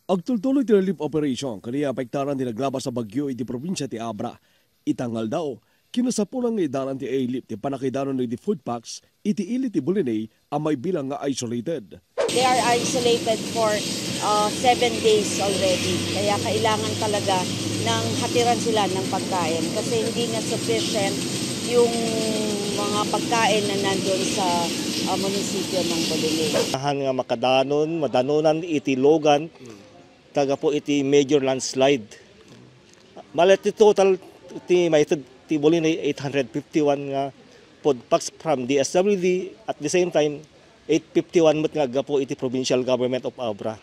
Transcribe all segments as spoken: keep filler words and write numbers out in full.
Agtultuloy ti relief operation ken naapektaran ti naglabas a bagyo iti probinsia ti Abra. Ita nga aldaw, kinasapulna nga idalan ti airlift ti pannakaidanon dagiti food packs iti ili ti Boliney a maibilang nga isolated. They are isolated for, uh, seven days already. Kaya kailangan talaga ng hatiran sila ng pagkain kasi hindi na sufficient yung mga pagkain na nandun sa, uh, munisipyo ng Boliney. Ahan nga makadanon, madanunan iti lugan, kagapu iti major landslide. Malati total ti maited ti Boliney eight hundred fifty-one nga food packs from D S W D, at the same time, eight fifty-one met nga aggapu iti provincial government of Abra.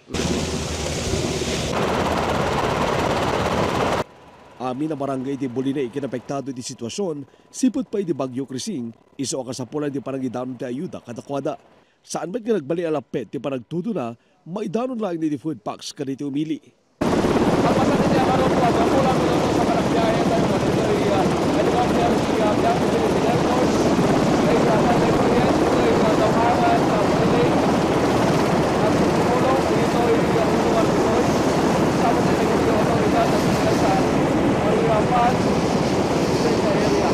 Amin a barangay iti Boliney ken apektado iti sitwasyon sipud pay iti Bagyo Krising, isu a kasapulan ti panangidanon ti ayuda kadakuada. Saan met nga nagbali a lappet ti panagtutuna, maidanon laeng iti food packs kadagiti umili. Kapatid niya, karong kuwan, kapulang minuto sa Barangay, tayo mo, dito, iya, helicopter, iya, biyahe, dito, dito, airport, ay, sa, sa, sa, sa, sa, Tabangan, sa, Boliney, at sa Sipolo, dito, iya, dito, dito, sa, sa, sa, sa, sa, Maria Paz, sa, sa, area.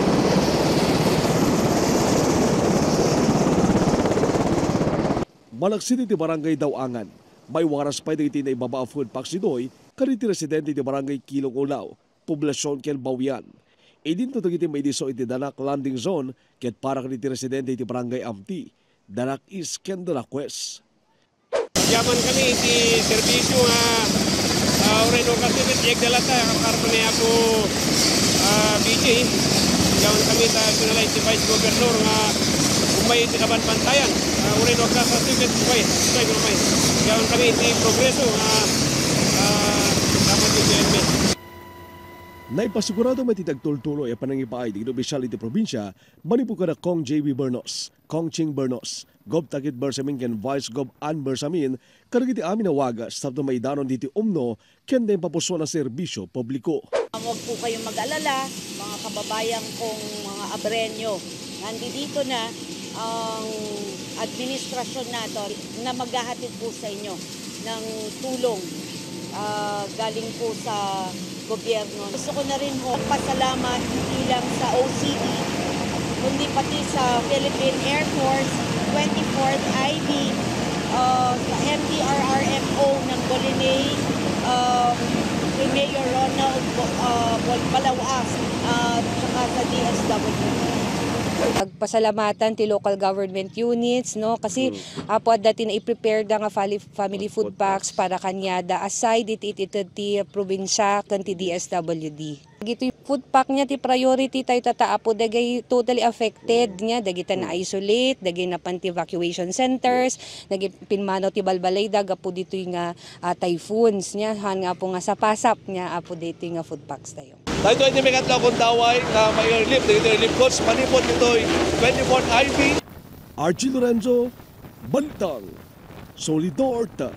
Malaksid iti Barangay Dawangan, maiwaras pay dagiti naibaba a food packs ditoy kadagiti residente iti Barangay Kilong Ulaw, Poblacion ken Bawian. Idinto dagiti maidisso iti Danak Landing Zone ket para kadagiti residente iti Barangay Amti, Danak East ken Danak West. Agyaman kami iti serbisyo nga, ah, uray no kastoy ket iyagda latta, para ni Apo, ah, B J. Agyaman kami ta sinalay ti Vice Governor nga umay iti kabanbantayan. Ah, uray no kastoy ket umay, umay, umay. Agyaman kami iti progreso nga, ah, dapat iti M A. Naipasigurado met iti agtultuloy a panangipaay dagiti opisyal iti probinsia manipud kada Cong J B Bernos, Cong Ching Bernos, Gov Takit Bersamin ken Vice Gov Ann Bersamin kadagiti amin a wagas tapno maidanon ditoy umno ken naipapusuan a serbisyo publiko. Huwag po kayong mag-alala, mga kababayan kong mga Abreño. Nandito na ang administrasyon natin na maghahatid po sa inyo ng tulong, ah, galing po sa gobyerno. Gusto ko na rin ho pasalamat hindi lang sa O C D, kundi pati sa Philippine Air Force, twenty-fourth I B, ah, sa M D R R M O ng Boliney, um, kay Mayor Ronald Bo-, ah, Bol-, Balawas, ah, at saka sa D S W D. Pasalamatan ti local government units, no? Kasi, mm, apo, adda ti naiprepare da nga fali-, family food packs para kaniada, aside iti, iti, iti probinsya ken ti D S W D. Dagitoy food pack nia ti priority tayo, tata, apo, dagay totally affected nia, dagita na-isolate, dagay napan ti evacuation centers, dagay pinmano ti balbalayda gapu ditoy nga, ah, typhoons nia, han nga, apo, nga sapasap nia, apo, ditoy nga food packs tayo. Daytoy ti mikatlo a gundaway nga ma-airlift dagiti relief goods manipud ditoy twenty-fourth I B. Archie Lorenzo, Balitang Solidarte.